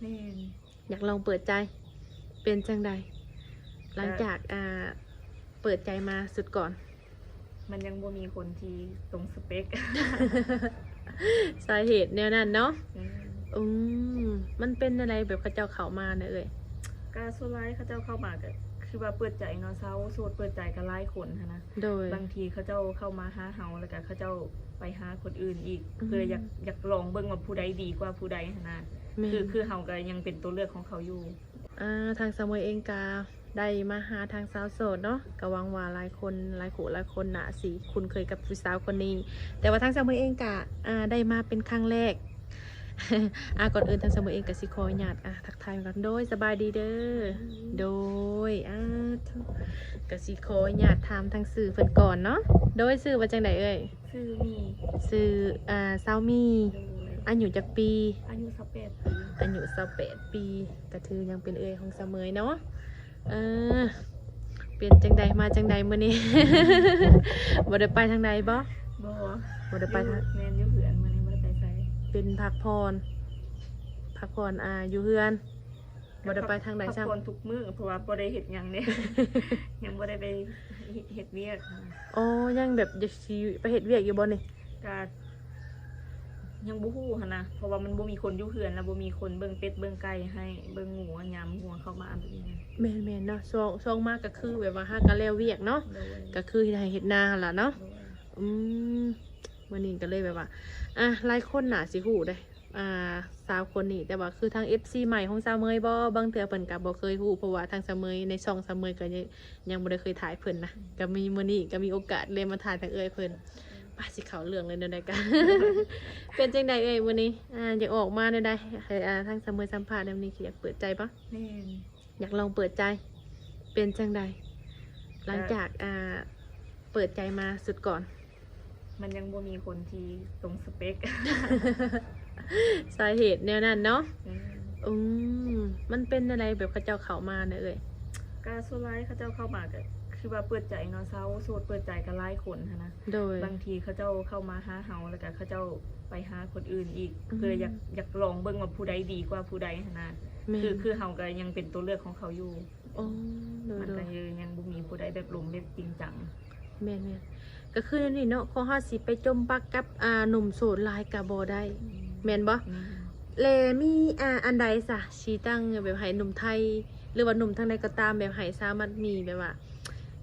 ແມ່ນ ຢາກລອງເປີດໃຈ ເປັນຈັ່ງໃດ ຫຼັງຈາກ ອ່າ ເປີດໃຈມາຊຸດກ່ອນ? ມັນຍັງບໍ່ມີຄົນທີ່ຕົງສະເປັກ. ສາເຫດແນວນັ້ນເນາະ. ແມ່ນ. ອືມ ມັນເປັນແນວໃດ ແບບເຂົາເຈົ້າເຂົ້າມານະເອື້ອຍ? ກະສ່ວນຫຼາຍເຂົາເຈົ້າເຂົ້າມາກະຄືວ່າເປີດໃຈເນາະ, ຊາວໂສດເປີດໃຈກະຫຼາຍຄົນຫັ້ນນະ. ໂດຍ. ບາງທີເຂົາເຈົ້າເຂົ້າມາຫາເຮົາ ແລ້ວກະເຂົາເຈົ້າໄປຫາຄົນອື່ນອີກ ອືມ ເພື່ອຢາກ ຢາກລອງເບິ່ງວ່າຜູ້ໃດດີກວ່າຜູ້ໃດຫັ້ນນະ. ແມ່ນ. ຄື ຄືເຮົາກະຍັງເປັນຕົວເລືອກຂອງເຂົາຢູ່. ອ່າ ທາງສາວເໝີຍເອງກະໄດ້ມາຫາທາງສາວໂສດເນາະ, ກະຫວັງວ່າຫຼາຍຄົນ ຫຼາຍຄູ່ຫຼາຍຄົນໜ້າຊິຄຸ້ນເຄີຍກັບຜູ້ສາວຄົນນີ້, ແຕ່ວ່າທາງສາວເໝີຍເອງກະ ອ່າ ໄດ້ມາເປັນຄັ້ງແລກ. ອ່າ ກ່ອນອື່ນທາງສາວເໝີຍເອງກະຊິຂໍອະນຸຍາດ ອ່າ ທັກທາຍກ່ອນ. ໂດຍ ສະບາຍດີເດີ. ໂດຍ ອ່າ ກະຊິຂໍອະນຸຍາດຖາມທາງຊື່ເພິ່ນກ່ອນເນາະ. ໂດຍ ຊື່ວ່າຈັ່ງໃດເອື້ອຍ? ຊື່ມີ. ຊື່ ອ່າ ສາວມີ. ໂດຍ. ອາຍຸຈັກປີ? ອາຍຸຊາວແປດປີ. ອາຍຸຊາວແປດປີ ກະຖືຍັງເປັນເອື້ອຍຂອງສາວເໝີຍເນາະ. ເອີ ເປັນຈັ່ງໃດ ມາຈັ່ງໃດມື້ນີ້? ບໍ່ໄດ້ໄປທາງໃດບໍ່? ບໍ່ ບໍ່ໄດ້ໄປທາງ ແມ່ນ ຢູ່ເຮືອນ ມື້ນີ້ບໍ່ໄດ້ໄປໃສ. ເປັນພັກຜ່ອນ ພັກຜ່ອນ ອ່າ ຢູ່ເຮືອນ. ບໍ່ໄດ້ໄປທາງໃດຊ້ຳ. ພັກຜ່ອນທຸກມື້ ເພາະວ່າບໍ່ໄດ້ເຮັດຫຍັງເດ້. ຍັງບໍ່ໄດ້ໄປເຮັດວຽກ. ອໍ ຍັງແບບຢາກຊິໄປເຮັດວຽກຢູ່ບໍ່ນີ້? ກະຍັງບໍ່ຮູ້ຫັ້ນນະ ເພາະວ່າມັນບໍ່ມີຄົນຢູ່ເຮືອນ ແລ້ວບໍ່ມີຄົນເບິ່ງເປັດເບິ່ງໄກ່ໃຫ້ ເບິ່ງງົວ ຍາມງົວເຂົ້າມາແບບນີ້. ແມ່ນໆເນາະ. ຊ່ວງ ຊ່ວງມາກະຄືແບບວ່າຫາກະແລ້ວວຽກເນາະ. ໂດຍ. ກະຄືເຮັດໄຮ່ເຮັດນາຫັ້ນລະເນາະ. ໂດຍ. ອືມ ມື້ນີ້ກະເລີຍແບບວ່າ ອ່າ ຫຼາຍຄົນໜ້າຊິຮູ້ເດ້ ອ່າ ສາວຄົນນີ້ ແຕ່ວ່າຄືທາງເອັຟຊີໃໝ່ຂອງສາວເໝີຍບໍ ບາງເທື່ອເພິ່ນກະບໍ່ເຄີຍຮູ້ ເພາະວ່າທາງສາວເໝີຍ ໃນຊ່ອງສາວເໝີຍກະຍັງ ຍັງບໍ່ໄດ້ເຄີຍຖ່າຍເພິ່ນນະ. ກະມີ ມື້ນີ້ກະມີໂອກາດເລີຍມາຖ່າຍທາງເອື້ອຍເພິ່ນ. ໄປ ຊິເຂົ້າເລື່ອງເລີຍແນວໃດກະ ເປັນຈັ່ງໃດເອື້ອຍມື້ນີ້? ອ່າ ຢາກອອກມາແນວໃດ ໃຫ້ ອ່າ ທາງສາວເໝີຍສຳພາດແນວນີ້ ຄືຢາກເປີດໃຈບໍ່? ແມ່ນ. ຢາກລອງເປີດໃຈ ເປັນຈັ່ງໃດ ຫຼັງຈາກ ອ່າ ເປີດໃຈມາຊຸດກ່ອນ? ມັນຍັງບໍ່ມີຄົນທີ່ຕົງສະເປັກ. ສາເຫດແນວນັ້ນເນາະ. ແມ່ນ. ອືມ ມັນເປັນແນວໃດ ແບບເຂົາເຈົ້າເຂົ້າມານະເອື້ອຍ? ກະສ່ວນຫຼາຍເຂົາເຈົ້າເຂົ້າມາກະຄືວ່າເປີດໃຈເນາະ, ຊາວໂສດເປີດໃຈກະຫຼາຍຄົນຫັ້ນນະ. ໂດຍ. ບາງທີເຂົາເຈົ້າເຂົ້າມາຫາເຮົາ ແລ້ວກະເຂົາເຈົ້າໄປຫາຄົນອື່ນອີກ ອືມ ເພື່ອຢາກ ຢາກລອງເບິ່ງວ່າຜູ້ໃດດີກວ່າຜູ້ໃດຫັ້ນນະ. ແມ່ນ. ຄື ຄືເຮົາກະຍັງເປັນຕົວເລືອກຂອງເຂົາຢູ່. ອໍ ໂດຍໆ ມັນກະຍັງ ຍັງບໍ່ມີຜູ້ໃດແບບລົມແບບຈິງຈັງ. ແມ່ນໆ ກະຄືແນວນີ້ເນາະ ຂອງເຮົາຊິໄປຈົມປັກກັບ ອ່າ ໜຸ່ມໂສດຫຼາຍກະບໍ່ໄດ້. ອືມ ແມ່ນບໍ່? ແມ່ນ. ແລະ ມີ ອ່າ ອັນໃດຊະ ຊິຕັ້ງແບບໃຫ້ໜຸ່ມໄທ ຫຼືວ່າໜຸ່ມທາງໃດກໍຕາມ ແບບໃຫ້ສາມາດມີແບບວ່າ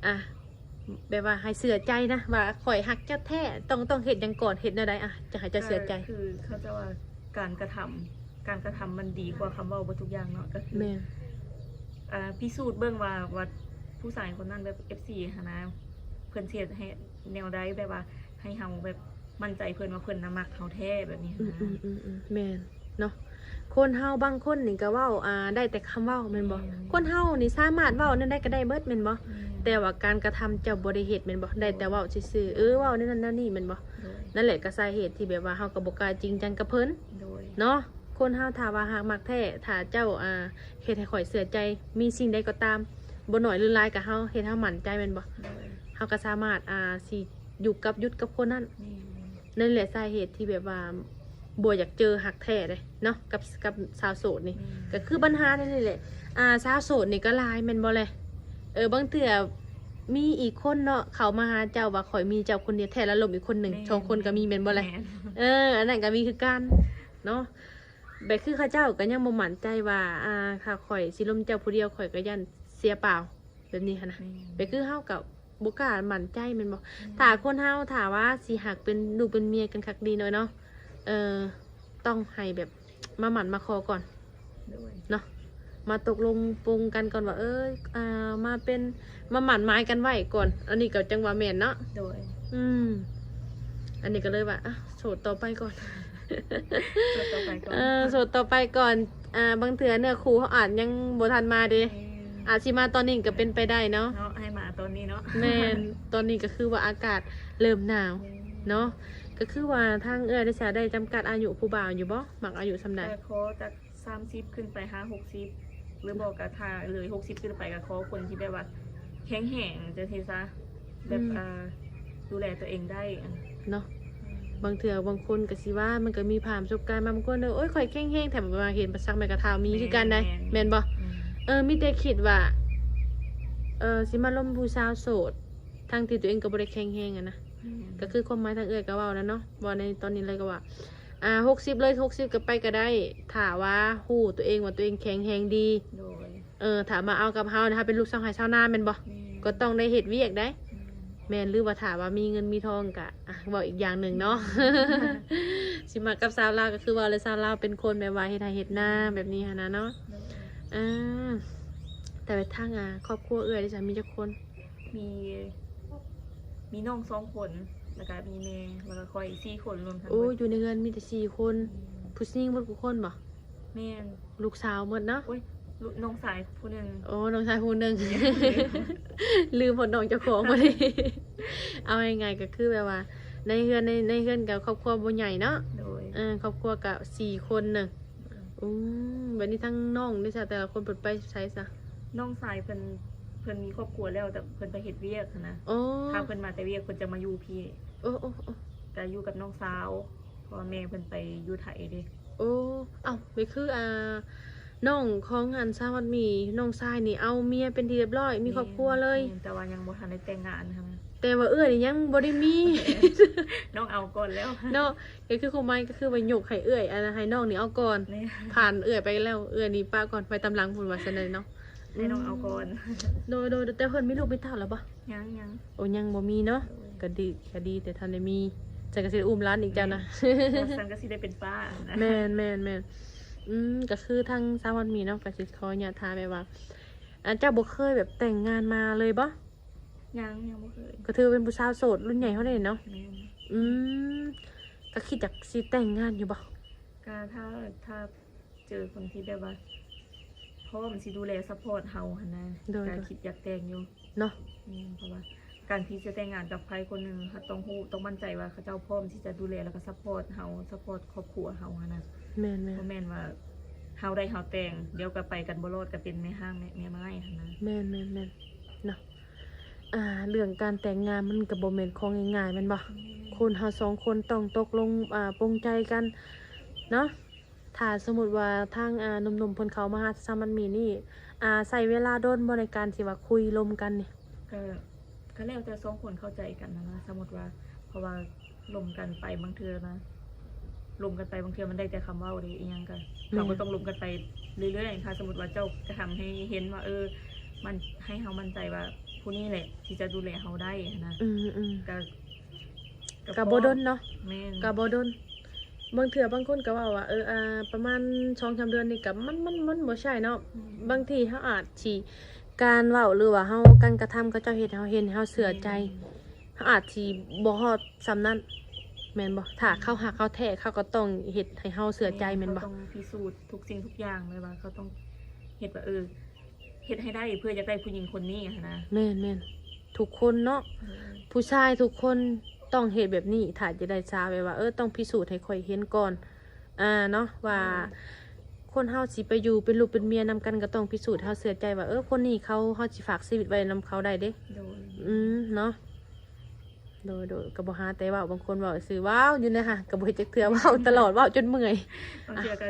ອ່າ ແບບວ່າໃຫ້ເຊື່ອໃຈນະ ວ່າຂ້ອຍຮັກເຈົ້າແທ້ ຕ້ອງ ຕ້ອງເຮັດຫຍັງກ່ອນ ເຮັດແນວໃດ ອ່າ ຈະໃຫ້ເຈົ້າເຊື່ອໃຈ? ກະຄືເຂົາເຈົ້າວ່າການກະທຳ ການກະທຳມັນດີກວ່າຄຳເວົ້າເບິດທຸກຢ່າງເນາະ. ກະຄື ແມ່ນ ອ່າ ພິສູດເບິ່ງວ່າ ວ່າຜູ້ຊາຍຄົນນັ້ນແບບເອັຟຊີຫັ້ນນະ ເພິ່ນຊິເຮັດໃຫ້ແນວໃດ ແບບວ່າໃຫ້ເຮົາແບບໝັ້ນໃຈເພິ່ນວ່າເພິ່ນນະມັກເຮົາແທ້ແບບນີ້ຫັ້ນນະ. ອືມໆໆໆ ແມ່ນເນາະ. ຄົນເຮົາບາງຄົນນີ້ກະເວົ້າ ອ່າ ໄດ້ແຕ່ຄຳເວົ້າແມ່ນບໍ່? ແມ່ນ. ຄົນເຮົານີ້ສາມາດເວົ້າແນວໃດກະໄດ້ເບິດແມ່ນບໍ່? ແມ່ນ. ແຕ່ວ່າການກະທຳເຈົ້າບໍ່ໄດ້ເຮັດແມ່ນບໍ່? ໂດຍ. ໄດ້ແຕ່ເວົ້າຊື່ໆ ເອີ ເວົ້າແນວນັ້ນແນວນີ້ແມ່ນບໍ່? ໂດຍ. ນັ້ນແຫຼະກະສາເຫດທີ່ແບບວ່າເຮົາກະບໍ່ກ້າຈິງຈັງກັບເພິ່ນ. ໂດຍ. ເນາະ ຄົນເຮົາຖ້າວ່າຫາກມັກແທ້ ຖ້າເຈົ້າ ອ່າ ເຮັດໃຫ້ຂ້ອຍເຊື່ອໃຈ ມີສິ່ງໃດກໍຕາມ ບໍ່ໜ້ອຍຫຼືຫຼາຍກະເຮົາ ເຮັດໃຫ້ເຮົາໝັ້ນໃຈແມ່ນບໍ່? ໂດຍ. ເຮົາກະສາມາດ ອ່າ ຊິຢູ່ກັບ ຢຸດກັບຄົນນັ້ນ. ແມ່ນ. ນັ້ນແຫຼະສາເຫດທີ່ແບບວ່າບໍ່ຢາກເຈີຮັກແທ້ເດ້ເນາະ ກັບ ກັບສາວໂສດນີ້. ແມ່ນ. ກະຄືບັນຫານີ້ແຫຼະ ອ່າ ສາວໂສດນີ້ກະຫຼາຍແມ່ນບໍ່ແລະ? ເອີ ບາງເທື່ອມີອີກຄົນເນາະ ເຂົ້າມາຫາເຈົ້າວ່າຂ້ອຍມີເຈົ້າຄົນດຽວ ແທ້ລະລົມອີກຄົນໜຶ່ງ ແມ່ນ ສອງຄົນກະມີແມ່ນບໍ່ແລະ? ແມ່ນ. ເອີ ອັນນັ້ນກະມີຄືກັນເນາະ. ແບບຄືເຂົາເຈົ້າກະຍັງບໍ່ໝັ້ນໃຈວ່າ ອ່າ ຖ້າຂ້ອຍຊິລົມເຈົ້າຜູ້ດຽວ ຂ້ອຍກະຢ້ານເສຍເປົ່າ ແບບນີ້ຫັ້ນນະ. ແມ່ນ. ແບບຄືເຮົາກະບໍ່ກ້າໝັ້ນໃຈແມ່ນບໍ່? ແມ່ນ. ຖ້າຄົນເຮົາ ຖ້າວ່າຊິຮັກເປັນລູກເປັນເມຍກັນຄັກດີໜ້ອຍເນາະ ເອີ ຕ້ອງໃຫ້ແບບມາໝັ້ນມາຂໍກ່ອນ. ໂດຍ. ເນາະ ມາຕົກລົງປົງກັນກ່ອນວ່າ ເອີຍ ອ່າ ມາເປັນ ມາໝັ້ນໝາຍກັນໄວ້ກ່ອນ ອັນນີ້ກະຈັ່ງວ່າແມ່ນເນາະ. ໂດຍ. ອືມ ອັນນີ້ກະເລີຍວ່າ ອ່ະ ໂສດຕໍ່ໄປກ່ອນ ໂສດຕໍ່ໄປກ່ອນ ເອີ ໂສດຕໍ່ໄປກ່ອນ. ອ່າ ບາງເທື່ອເນື້ອຄູ່ເຮົາອາດຍັງບໍ່ທັນມາເດ້. ແມ່ນ. ອາດຊິມາຕອນນີ້ກະເປັນໄປໄດ້ເນາະ. ເນາະ ໃຫ້ມາຕອນນີ້ເນາະ. ແມ່ນ. ຕອນນີ້ກະຄືວ່າອາກາດເລີ່ມໜາວ. ແມ່ນ. ເນາະ ກະຄືວ່າທາງເອື້ອຍໄດ້ສາ ໄດ້ຈຳກັດອາຍຸຜູ້ບ່າວຢູ່ບໍ່? ມັກອາຍຸສ່ຳໃດ? ກະຂໍຈັກ ສາມສິບຂຶ້ນໄປຫາຫົກສິບ ຫຼືບໍ່ກະຖ້າເລີຍຫົກສິບຂຶ້ນໄປກະຂໍຄົນທີ່ແບບວ່າແຂງແຮງຈັ່ງຊີ້ຊະ ແບບ ອືມ ອ່າ ດູແລຕົວເອງໄດ້ເນາະ. ບາງເທື່ອບາງຄົນກໍຊິວ່າ ມັນກໍມີຜ່ານປະສົບການມາ ບາງຄົນ ໂອ້ຍ ຂ້ອຍແຂງແຮງ ແຖມວ່າເຫັນປະສັກແມ່ກະທ້າວມີຄືກັນໄດ໋ ແມ່ນບໍ່? ເອີ ມີແຕ່ຄິດວ່າ ເອີ ຊິມາລົມຜູ້ສາວໂສດ ທັງທີ່ຕົວເອງກໍບໍ່ໄດ້ແຂງແຮງຫັ້ນນະ. ກໍຄືຄວາມໝາຍທາງເອື້ອຍກໍເວົ້າແລ້ວເນາະ ເວົ້າໃນຕອນນີ້ເລີຍກໍວ່າ ອ່າ ຫົກສິບເລີຍ ຫົກສິບກໍໄປກໍໄດ້ ຖ້າວ່າຮູ້ຕົວເອງວ່າຕົວເອງແຂງແຮງດີ. ໂດຍ ເອີ ຖ້າມາເອົາກັບເຮົານະ ເຮົາເປັນລູກຊາວໄຮ່ຊາວນາແມ່ນບໍ່? ແມ່ນ ກໍຕ້ອງໄດ້ເຮັດວຽກໄດ໋. ແມ່ນ ແມ່ນ ຫຼືວ່າຖ້າວ່າມີເງິນມີທອງກະ ອ່ະ ເວົ້າອີກຢ່າງໜຶ່ງເນາະ. ແມ່ນ ຊິມາກັບສາວລາວ ກໍຄືວ່າແລ້ວ ສາວລາວເປັນຄົນແບບວ່າເຮັດໄຮ່ເຮັດນາແບບນີ້ຫັ້ນນະເນາະ. ໂດຍ ອ່າ ແຕ່ວ່າທາງ ອ່າ ຄອບຄົວເອື້ອຍເດຊະ ມີຈັກຄົນ? ມີ ມີນ້ອງສອງຄົນ ແລ້ວກະມີແມ່ ແລ້ວກະຂ້ອຍສີ່ຄົນ ລວມທັງ ໂອ້ ເບິດ ຢູ່ໃນເຮືອນມີແຕ່ສີ່ຄົນ. ແມ່ນ ຜູ້ຍິງເບິດທຸກຄົນບໍ່? ແມ່ນ ລູກສາວໝົດເນາະ. ໂອ້ຍ ລູກ ນ້ອງຊາຍຜູ້ໜຶ່ງ. ໂອ້ ນ້ອງຊາຍຜູ້ໜຶ່ງ ລືມຮອດນ້ອງເຈົ້າຂອງບັດນີ້. ເອົາງ່າຍໆ ກໍຄືແບບວ່າໃນເຮືອນ ໃນ ໃນເຮືອນກໍຄອບຄົວບໍ່ໃຫຍ່ເນາະ. ໂດຍ ເອີ ຄອບຄົວກໍສີ່ຄົນໜຶ່ງ. ອືມ ບັດນີ້ທັງນ້ອງເດຊະ ແຕ່ລະຄົນເພິ່ນໄປໃສຊະ? ນ້ອງຊາຍເພິ່ນ ເພິ່ນມີຄອບຄົວແລ້ວ ແຕ່ເພິ່ນໄປເຮັດວຽກຫັ້ນນະ. ອໍ ຖ້າເພິ່ນມາແຕ່ວຽກ ເພິ່ນຈະມາຢູ່ພີ້. ໂອ້ ໂອ້ ໂອ້ ກໍຢູ່ກັບນ້ອງສາວ ເພາະວ່າແມ່ເພິ່ນໄປຢູ່ໄທເດ້. ໂອ້ ເອົ້າ ແມ່ນຄື ອ່າ ນ້ອງຂອງອັນສາວວັດໝີ ນ້ອງຊາຍນີ້ເອົາເມຍເປັນທີ່ຮຽບຮ້ອຍ ມີຄອບຄົວເລີຍ. ແມ່ນ ແຕ່ວ່າຍັງບໍ່ທັນໄດ້ແຕ່ງງານຫັ້ນນະ. ແຕ່ວ່າເອື້ອຍນີ້ຍັງບໍ່ໄດ້ມີ. ແມ່ນ ນ້ອງເອົາກ່ອນແລ້ວເນາະ. ກໍຄືຄວາມໝາຍກໍຄືວ່າຍົກໃຫ້ເອື້ອຍ ອັນ ໃຫ້ນ້ອງນີ້ເອົາກ່ອນ. ແມ່ນ ຜ່ານເອື້ອຍໄປແລ້ວ ເອື້ອຍນີ້ປະກ່ອນ ໄປຕາມຫຼັງພຸ້ນວ່າຊັ້ນເດເນາະ. ໃຫ້ນ້ອງເອົາກ່ອນ. ໂດຍ ໂດຍ ແຕ່ເພິ່ນມີລູກມີເຕົ້າແລ້ວບໍ່? ຍັງ ຍັງ. ໂອ້ ຍັງບໍ່ມີເນາະ. ໂດຍ ກໍດີ ກໍດີແຕ່ທັນໄດ້ມີ ຈັ່ງກໍຊິໄດ້ອຸ້ມຫຼານອີກເຈົ້ານະ. ແມ່ນ ວ່າຊັ້ນກໍຊິໄດ້ເປັນປ້ານະ. ແມ່ນ ແມ່ນ ແມ່ນ. ອືມ ກໍຄືທາງສາວວັດໝີເນາະ ກໍຊິຂໍອະນຸຍາດຖາມແບບວ່າ ອັນ ເຈົ້າບໍ່ເຄີຍແບບແຕ່ງງານມາເລີຍບໍ່? ຍັງ ຍັງບໍ່ເຄີຍ. ກໍຖືວ່າເປັນຜູ້ສາວໂສດລຸ້ນໃຫຍ່ເຮົາເດ້ເນາະ. ແມ່ນ ອືມ ກໍຄິດຢາກຊິແຕ່ງງານຢູ່ບໍ່? ກໍຖ້າ ຖ້າເຈີຄົນທີ່ແບບວ່າພ້ອມຊິດູແລຊັບພອດເຮົາຫັ້ນນະ. ໂດຍ ກໍ ໂດຍ ຄິດຢາກແຕ່ງຢູ່ເນາະ. ແມ່ນ ເພາະວ່າການທີ່ຈະແຕ່ງງານກັບໃຜຄົນໜຶ່ງ ເຮົາຕ້ອງຮູ້ ຕ້ອງໝັ້ນໃຈວ່າເຂົາເຈົ້າພ້ອມທີ່ຈະດູແລ ແລ້ວກໍຊັບພອດເຮົາ ຊັບພອດຄອດຄົວເຮົາຫັ້ນນະ. ແມ່ນໆ ບໍ່ແມ່ນວ່າເຮົາໄດ້ເຮົາແຕ່ງ ດຽວກໍໄປກັນບໍ່ລອດ ກໍເປັນແມ່ຮ້າງແມ່ ແມ່ໄມ້ຫັ້ນນະ. ແມ່ນໆໆ ເນາະ. ອ່າ ເລື່ອງການແຕ່ງງານມັນກໍບໍ່ແມ່ນຂອງງ່າຍໆ ແມ່ນບໍ່? ແມ່ນ. ຄົນເຮົາສອງຄົນຕ້ອງຕົກລົງ ອ່າ ປົງໃຈກັນເນາະ. ຖ້າສົມມຸດວ່າທາງ ອ່າ ໜຸ່ມໆ ເພິ່ນເຂົ້າມາຫາສາວມັດໝີນີ້ ອ່າ ໃຊ້ເວລາດົນບໍ່ໃນການທີ່ວ່າຄຸຍລົມກັນນີ້? ກໍ ກໍແລ້ວແຕ່ສອງຄົນເຂົ້າໃຈກັນນະ. ສົມມຸດວ່າ ເພາະວ່າລົມກັນໄປບາງເທື່ອນະ ລົມກັນໄປບາງເທື່ອມັນໄດ້ແຕ່ຄຳເວົ້າເດ້ ອີ່ຫຍັງກໍ ແມ່ນ ເຮົາກໍຕ້ອງລົມກັນໄປເລື້ອຍໆ. ຖ້າສົມມຸດວ່າເຈົ້າກະທຳໃຫ້ເຫັນວ່າ ເອີ ມັນ ໃຫ້ເຮົາໝັ້ນໃຈວ່າຜູ້ນີ້ແຫຼະທີ່ຈະດູແລເຮົາໄດ້ຫັ້ນນະ. ອືມໆ ກໍ ກໍ ກໍບໍ່ດົນເນາະ. ແມ່ນ ກໍບໍ່ດົນ. ບາງເທື່ອບາງຄົນກໍເວົ້າວ່າ ເອີ ອ່າ ປະມານສອງສາມເດືອນນີ້ກໍມັນ ມັນ ມັນບໍ່ໃຊ່ເນາະ. ແມ່ນ ບາງທີເຮົາອາດຊິ ການເວົ້າ ຫຼືວ່າເຮົາ ການກະທຳເຂົາເຈົ້າເຮັດໃຫ້ເຮົາເຫັນ ເຮົາເຊື່ອໃຈ. ແມ່ນ ເຮົາອາດຊິບໍ່ຮອດສ່ຳນັ້ນ ແມ່ນບໍ່? ຖ້າເຂົາຮັກເຮົາແທ້ ເຂົາກໍຕ້ອງເຮັດໃຫ້ເຮົາເຊື່ອໃຈ ແມ່ນ ແມ່ນບໍ່? ເຂົາຕ້ອງພິສູດທຸກສິ່ງທຸກຢ່າງເລີຍວ່າ ເຂົາຕ້ອງເຮັດວ່າ ເອີ ເຮັດໃຫ້ໄດ້ເພື່ອຢາກໄດ້ຜູ້ຍິງຄົນນີ້ຫັ້ນນະ. ແມ່ນໆ ທຸກຄົນເນາະ. ແມ່ນ ຜູ້ຊາຍທຸກຄົນຕ້ອງເຮັດແບບນີ້ ຖ້າຈະໄດ້ສາວ ແບບວ່າ ເອີ ຕ້ອງພິສູດໃຫ້ຂ້ອຍເຫັນກ່ອນ ອ່າ ເນາະ ວ່າ ແມ່ນ ຄົນເຮົາຊິໄປຢູ່ເປັນລູກເປັນເມຍນຳກັນ ກໍຕ້ອງພິສູດໃຫ້ເຮົາເຊື່ອໃຈວ່າ ເອີ ຄົນນີ້ເຂົາ ເຮົາຊິຝາກຊີວິດໄວ້ນຳເຂົາໄດ້ເດ້. ໂດຍ ອືມ ເນາະ. ໂດຍໆ ກໍບໍ່ຫາແຕ່ເວົ້າ ບາງຄົນເວົ້າຊື່ ເວົ້າຢູ່ນະ ກໍບໍ່ເຮັດຈັກເທື່ອ ເວົ້າຕະຫຼອດ ເວົ້າຈົນເມື່ອຍ. ບາງເທື່ອກໍ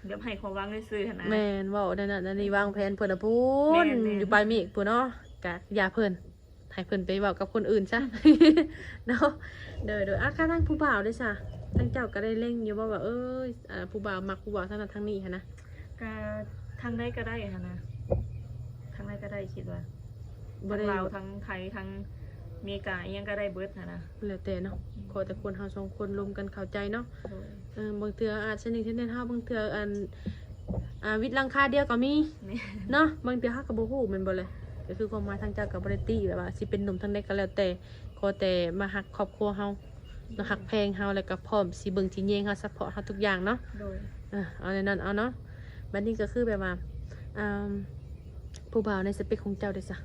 ແບບໃຫ້ຄວາມຫວັງຊື່ໆ ຫັ້ນນະ. ແມ່ນ ເວົ້າແນວນັ້ນແນວນີ້ ວາງແຜນເພິ່ນນະພຸ້ນ ແມ່ນໆ ຢູ່ປາຍເມກພຸ້ນເນາະ ກະຢ່າເພິ່ນ ໃຫ້ເພິ່ນໄປເວົ້າກັບຄົນອື່ນຊະ ເນາະ. ໂດຍໆ ອາ ກະທາງຜູ້ບ່າວເດ້ຊະ ທາງເຈົ້າກໍໄດ້ເລັງຢູ່ບໍ່ວ່າ ເອີຍ ອ່າ ຜູ້ບ່າວມັກຜູ້ບ່າວທາງນັ້ນທາງນີ້ຫັ້ນນະ? ກະທາງໃດກໍໄດ້ຫັ້ນນະ ທາງໃດກໍໄດ້ ຄິດວ່າ ບໍ່ໄດ້ ທັງລາວ ທັງໄທ ທັງເມກາ ອີ່ຫຍັງກໍໄດ້ເບິດຫັ້ນນະ. ແລ້ວແຕ່ເນາະ ອືມ ຂໍແຕ່ຄົນເຮົາສອງຄົນລົມກັນເຂົ້າໃຈເນາະ. ໂດຍ ເອີ ບາງເທື່ອອາດສະໜິດສະໜິດເຮົາ ບາງເທື່ອອັນ ອ່າ ວິດຫຼັງຄາດຽວກໍມີ ແມ່ນ ເນາະ. ບາງເທື່ອເຮົາກໍບໍ່ຮູ້ແມ່ນບໍ່ແຫຼະ. ກໍຄືຄວາມໝາຍທາງເຈົ້າກໍບໍ່ໄດ້ຕິ ແບບວ່າຊິເປັນໜຸ່ມທາງໃດກໍແລ້ວແຕ່ ຂໍແຕ່ມາຮັກຄອບຄົວເຮົາ ເນາະ ຮັກແພງເຮົາ ແລ້ວກໍພ້ອມຊິເບິ່ງຊິແຍງເຮົາ ຊັບພອດເຮົາທຸກຢ່າງເນາະ. ໂດຍ ເອີ ເອົາແນວນັ້ນເອົາເນາະ. ບັດນີ້ກໍຄືແບບວ່າ ອ່າ ຜູ້ບ່າວໃນສະເປັກຂອງເຈົ້າເດຊະ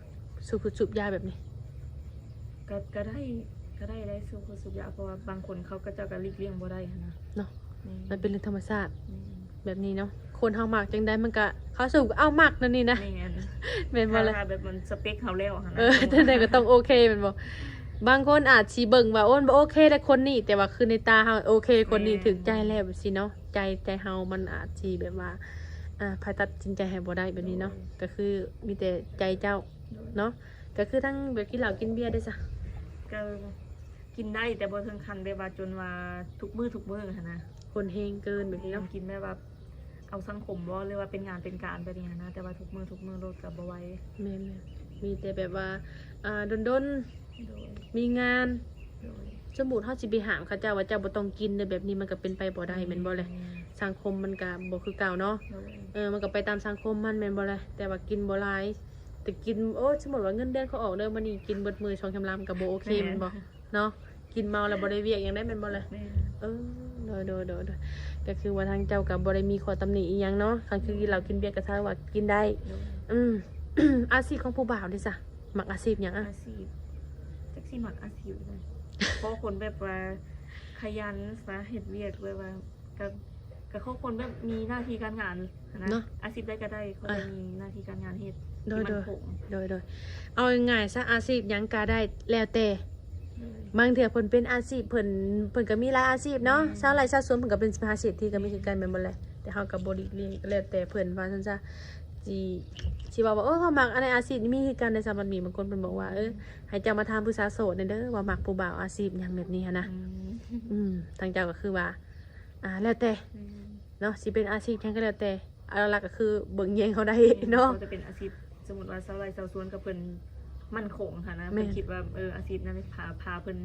ສູບ ສູບຢາແບບນີ້? ກໍ ກໍໄດ້ ກໍໄດ້ ໄດ້ສູບ ສູບຢາ ເພາະວ່າບາງຄົນເຂົາ ເຂົາເຈົ້າກໍຫຼີກລ່ຽງບໍ່ໄດ້ຫັ້ນນະ ເນາະ. ແມ່ນ ມັນເປັນເລື່ອງທຳມະຊາດ ແມ່ນ ແບບນີ້ເນາະ. ຄົນເຮົາມັກຈັ່ງໃດມັນກະ ເຂົາສູບກໍເອົາມັກແນວນີ້ນະ. ແມ່ນ ແມ່ນບໍ່ລະ? ຖ້າ ຖ້າແບບມັນສະເປັກເຮົາແລ້ວຫັ້ນນະ ເອີ ຈັ່ງໃດກໍຕ້ອງໂອເຄແມ່ນບໍ່? ບາງຄົນອາດຊິເບິ່ງວ່າ ໂອ້ ບໍ່ໂອເຄແລ້ວຄົນນີ້ ແຕ່ວ່າຄືໃນຕາເຮົາໂອເຄ ຄົນນີ້ຖືກໃຈແລ້ວ ແບບຊີ້ເນາະ. ໃຈ ໃຈເຮົາມັນອາດຊິແບບວ່າ ອ່າ ພາຍຕັດສິນໃຈໃຫ້ບໍ່ໄດ້ແບບນີ້ເນາະ. ໂດຍ ກໍຄືມີແຕ່ໃຈເຈົ້າ ໂດຍ ເນາະ. ກໍຄືທັງແບບກິນເຫຼົ້າກິນເບຍເດ້ຊະ? ກໍກິນໄດ້ ແຕ່ບໍ່ເຖິງຂັ້ນແບບວ່າຈົນວ່າທຸກມື້ທຸກມື້ຫັ້ນນະ. ຄົນແຮງເກີນແບບນີ້ເນາະ. ແມ່ນ ກິນແບບວ່າເອົາສັງຄົມບໍ່ ຫຼືວ່າເປັນງານເປັນການແບບນີ້ຫັ້ນນະ. ແຕ່ວ່າທຸກມື້ທຸກມື້ໂລດກໍບໍ່ໄຫວ. ແມ່ນໆ ມີແຕ່ແບບວ່າ ອ່າ ດົນໆ ໂດຍ ມີງານ ໂດຍ ສົມມຸດເຮົາຊິໄປຫ້າມເຂົາເຈົ້າວ່າເຈົ້າບໍ່ຕ້ອງກິນເດີ ແບບນີ້ມັນກໍເປັນໄປບໍ່ໄດ້ ແມ່ນ ແມ່ນບໍ່ແລະ? ສັງຄົມມັນກໍບໍ່ຄືເກົ່າເນາະ. ໂດຍ ເອີ ມັນກໍໄປຕາມສັງຄົມມັນ ແມ່ນບໍ່ລະ? ແຕ່ວ່າກິນບໍ່ຫຼາຍ ແຕ່ກິນ ໂອ້ ສົມມຸດວ່າເງິນເດືອນເຂົາອອກເດີ ມື້ນີ້ກິນເບິດມື້ສອງສາມລຳກໍບໍ່ໂອເຄ ແມ່ນ ແມ່ນບໍ່? ເນາະ ກິນເມົາແລ້ວບໍ່ໄດ້ວຽກຫຍັງໄດ້ແມ່ນບໍ່ລະ? ແມ່ນ ເອີ ໂດຍ ໂດຍ ໂດຍ ໂດຍ ກໍຄືວ່າທາງເຈົ້າກໍບໍ່ໄດ້ມີຂໍ້ຕຳໜິອີ່ຫຍັງເນາະ. ຄັນຄືກິນເຫຼົ້າກິນເບຍກໍຖືວ່າກິນໄດ້. ໂດຍ ອືມ ອາຊີບຂອງຜູ້ບ່າວເດ້ຊະ? ມັກອາຊີບຫຍັງອະ? ອາຊີບ ຈັກຊິມັກອາຊີບໃດ ຂໍຄົນແບບວ່າຂະຫຍັນຊະ ເຮັດວຽກແບບວ່າ ກໍ ກໍຂໍຄົນແບບມີໜ້າທີ່ການງານຫັ້ນນະ ເນາະ. ອາຊີບໃດກໍໄດ້ ຂໍແຕ່ມີໜ້າທີ່ການງານເຮັດ ໂດຍ ທີ່ໝັ້ນຄົງ. ໂດຍ ໂດຍ ເອົາງ່າຍໆຊະ ອາຊີບຫຍັງກໍໄດ້ແລ້ວແຕ່. ໂດຍ ບາງເທື່ອເພິ່ນເປັນອາຊີບ ເພິ່ນ ເພິ່ນກໍມີຫຼາຍອາຊີບເນາະ. ແມ່ນ ຊາວໄຮ່ຊາວສວນເພິ່ນກໍເປັນມະຫາເສດຖີກໍມີຄືກັນ ແມ່ນບໍ່ແລະ? ແຕ່ເຮົາກໍບໍ່ຫຼີກລ້ຽງ ກໍແລ້ວແຕ່ເພິ່ນວ່າຊັ້ນຊະ. ຊິ ຊິເວົ້າວ່າ ໂອ້ ເຮົາມັກອັນໃດອາຊີບນີ້ ມີຄືກັນໃນສາວໝັດໝີ້. ບາງຄົນເພິ່ນບອກວ່າ ເອີ ໃຫ້ເຈົ້າມາຖາມຜູ້ສາວໂສດແດ່ເດີ ວ່າມັກຜູ້ບ່າວອາຊີບຫຍັງ ແບບນີ້ຫັ້ນນະ. ອືມ ອືມ ທາງເຈົ້າກໍຄືວ່າ ອ່າ ແລ້ວແຕ່ ແມ່ນ ເນາະ ຊິເປັນອາຊີບຫຍັງກໍແລ້ວແຕ່ ຫຼັກໆກໍຄືເບິ່ງແຍງເຮົາໄດ້ ແມ່ນ ເນາະ. ກໍຈະເປັນອາຊີບ ສົມມຸດວ່າຊາວໄຮ່ຊາວສວນກໍເພິ່ນໝັ້ນຄົງຫັ້ນນະ. ແມ່ນ ເພິ່ນຄິດວ່າ ເອີ ອາຊີບນັ້ນພາ ພາເພິ່ນ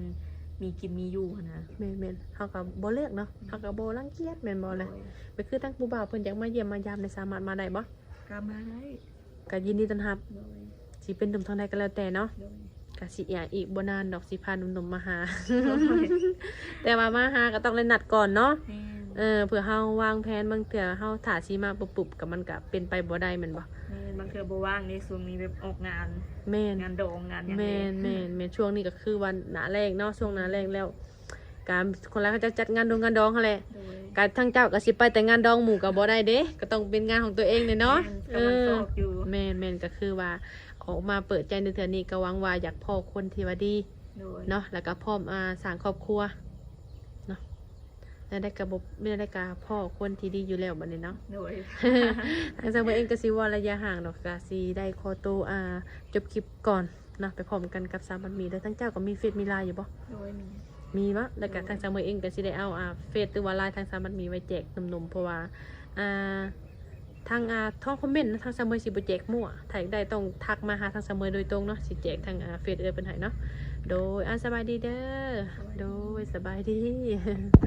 ມີກິນມີຢູ່ຫັ້ນນະ. ແມ່ນໆ ເຮົາກໍບໍ່ເລືອກເນາະ. ອືມ ເຮົາກໍບໍ່ລັງກຽດແມ່ນບໍ່ແລະ? ໂດຍ ແມ່ນ ຄືທາງຜູ້ບ່າວເພິ່ນຢາກມາຢ້ຽມມາຢາມ ໄດ້ ສາມາດມາໄດ້ບໍ່? ກໍມາໄດ້ ກໍຍິນດີຕ້ອນຮັບ. ໂດຍ ຊິເປັນໜຸ່ມເທົ່າໃດກໍແລ້ວແຕ່ເນາະ. ໂດຍ ກໍຊິອີກບໍ່ນານດອກ ຊິພາໜຸ່ມໆມາຫາ. ໂດຍ ແຕ່ວ່າມາຫາກໍຕ້ອງໄດ້ນັດກ່ອນເນາະ. ແມ່ນ ເອີ ເພື່ອເຮົາວາງແຜນ ບາງເທື່ອເຮົາຖ້າຊິມາປຸບໆ ກໍມັນກໍເປັນໄປບໍ່ໄດ້ແມ່ນບໍ່? ແມ່ນ ບາງເທື່ອບໍ່ວ່າງເດ້ ຊ່ວງນີ້ແບບອອກງານ. ແມ່ນ ງານດອງງານຫຍັງ. ແມ່ນໆ ຊ່ວງນີ້ກໍຄືວ່າໜ້າແລ້ງເນາະ ຊ່ວງໜ້າແລ້ງແລ້ວ ກະຄົນລາວເຂົາເຈົ້າຈັດງານດົງງານດອງຫັ້ນແຫຼະ. ໂດຍ ກະທາງເຈົ້າກະຊິໄປແຕ່ງານດອງໝູ່ກະບໍ່ໄດ້ເດ້ ກະຕ້ອງເປັນງານຂອງຕົວເອງແຫຼະເນາະ. ແມ່ນ ເອີ ແມ່ນ ກະຄືວ່າອອກມາເປີດໃຈໃນເທື່ອນີ້ ກະຫວັງວ່າຢາກພໍ້ຄົນທີ່ວ່າດີ ໂດຍ ເນາະ ແລ້ວກະພ້ອມ ອ່າ ສ້າງຄອບຄົວເນາະ. ແນວໃດກະບໍ່ ແນວໃດກະພໍ້ຄົນທີ່ດີຢູ່ແລ້ວບັດນີ້ເນາະ. ໂດຍ ທາງຊາວເມືອງເອງກະຊິເວົ້າໄລຍະຫ່າງດອກ ກະຊິໄດ້ຂໍໂຕ ອ່າ ຈົບຄລິບກ່ອນ ເນາະ ໄປພ້ອມກັນກັບສາວໝັດໝີ້ເດີ. ທາງເຈົ້າກໍມີເຟສມີລາຍຢູ່ບໍ່? ໂດຍ ມີ ມີເນາະ. ແລ້ວກໍ ໂດຍ ທາງສາວເມຍເອງກໍຊິໄດ້ເອົາ ອ່າ ເຟສ ຫຼືວ່າລາຍທາງສາວໝັດໝີ້ໄວ້ແຈກໜຸ່ມໆ ເພາະວ່າ ອ່າ ທາງ ອ່າ ທາງຄອມເມັນທາງສາວເມຍຊິບໍ່ແຈກມົ້ວ. ຖ້າຢາກໄດ້ຕ້ອງທັກມາຫາທາງສາວເມຍໂດຍຕົງເນາະ ຊິແຈກທາງ ອ່າ ເຟສເອື້ອຍເພິ່ນໃຫ້ເນາະ. ໂດຍ ອ່າ ສະບາຍດີເດີ. ໂດຍ ສະບາຍດີ.